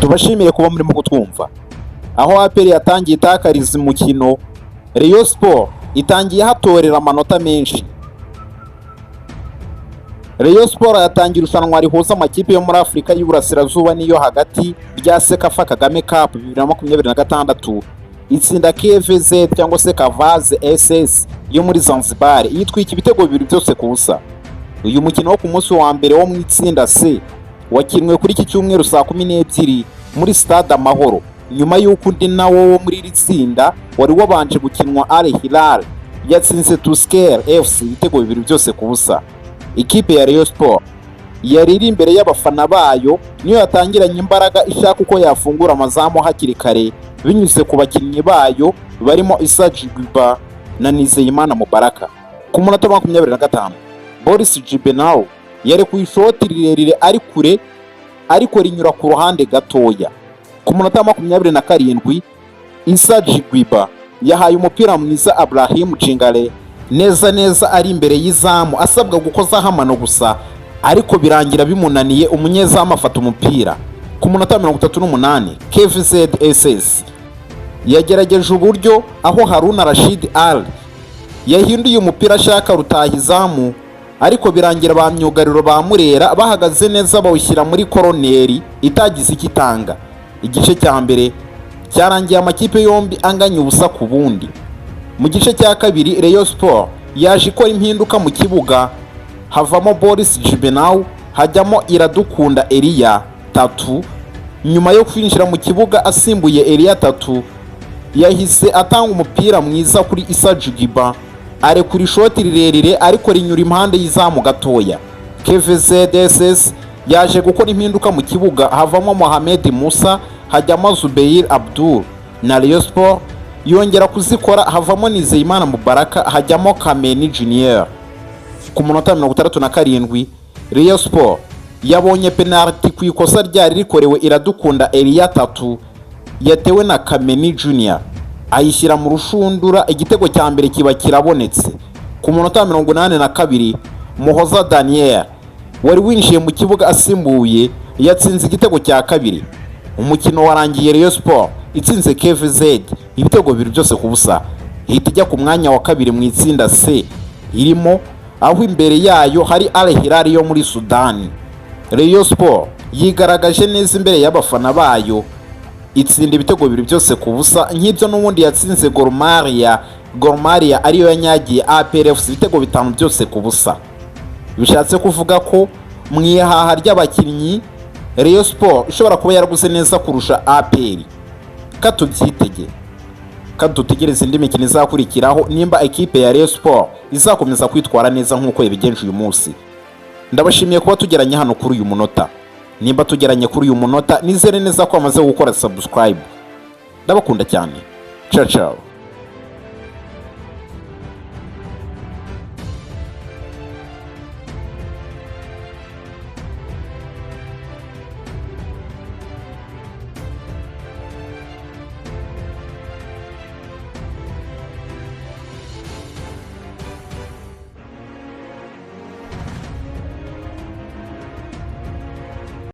Tubashimire kuba murimo kutwumva. Aho APR yatangiye itakariza umukino, Rayon Sport itangiye hatorera amanota menshi. Rayon Sport yatangiye irushanwa rihuza amakipe yo muri Afurika y'Iburasirazuba n'iyo hagati rya CECAFA Kagame Cup 2026, itsinda KVZ cyangwa se Kavaze SS yo muri Zanzibar, yitwika ibitego 2-0. Uyu mukino wo ku munsi wa mbere wo mu itsinda C wakinwe kuri iki cyumweru saa 12 muri Stade Amahoro, nyuma y'uko undi nawo wo muri iri tsinda wari wabanje gukinwa, Al Hilal yatsinze Tusker FC ibitego 2-0. Ikipe ya Rayon Sport yari iri imbere y'abafana bayo niyo yatangiranye imbaraga, ishaka uko yafungura amazamu hakiri kare binyuze ku bakinnyi bayo barimo Issa Jigba na Nizeyimana Mubaraka. Ku munota 25, Boris Gibernau yarekuye ishoti rirerire ari kure, ariko rinyura ku ruhande gatoya. Ku munota wa 27, Issa Jigwiba yahaye umupira mwiza Abrahim Jingale neza neza ari imbere y'izamu, asabwa gukozaho amano gusa, ariko birangira bimunaniye, umunyezamu afata umupira. Ku munota wa 38, KVZ SS yagerageje uburyo aho Haruna Rashid Ali yahinduye umupira ashaka rutahizamu, ariko birangira ba myugariro ba Murera bahagaze neza bawushyira muri koroneri itagize icyo itanga. Igice cya mbere cyarangiye amakipe yombi anganya 0-0. Mu gice cya kabiri, Rayon Sport yaje ikora impinduka mu kibuga, havamo Boris Gibernau, hajyamo Iradukunda Elia Tatu. Nyuma yo kwinjira mu kibuga asimbuye Elia Tatu, yahise atanga umupira mwiza kuri Issa Jigiba, arekura ishoti rirerire ariko rinyura impande y'izamu gatoya. KVZSS yaje gukora impinduka mu kibuga, havamo Mohamed Musa, hajyamo Zubeir Abdul, na Rayon Sport yongera kuzikora, havamo Nizeyimana Mubaraka, hajyamo Kameni Junior. Ku munota 67, Rayon Sport yabonye penalty ku ikosa ryari rikorewe Iradukunda Elia Tatu, yatewe na Kameni Junior ayishyira mu rushundura, igitego cya mbere kiba kirabonetse. Ku munota wa 82, Muhoza Daniel wari winjiye mu kibuga asimbuye yatsinze igitego cya kabiri. Umukino warangiye Rayon Sport itsinze KVZ ibitego 2-0, ihita ijya ku mwanya wa kabiri mu itsinda C irimo, aho imbere yayo hari Al Hilal yo muri Sudani. Rayon Sport yigaragaje neza imbere y'abafana bayo, itsinda ibitego 2-0 nk'ibyo n'ubundi yatsinze Gor Mahia. Gor Mahia ariyo yanyagiye APR FC ibitego 5-0. Bishatse kuvuga ko mu ihaha ry'abakinnyi Rayon Sport ishobora kuba yaraguze neza kurusha APR. Katubyitege, kadutegereze indi mikino izakurikiraho, nimba ekipe ya Rayon Sport izakomeza kwitwara neza nk'uko yabigenje uyu munsi. Ndabashimiye kuba tugeranye hano kuri uyu munota. Nimba tugeranye kuri uyu munota, nizere neza ko wamaze gukora subscribe. Ndabakunda cyane, ciao ciao.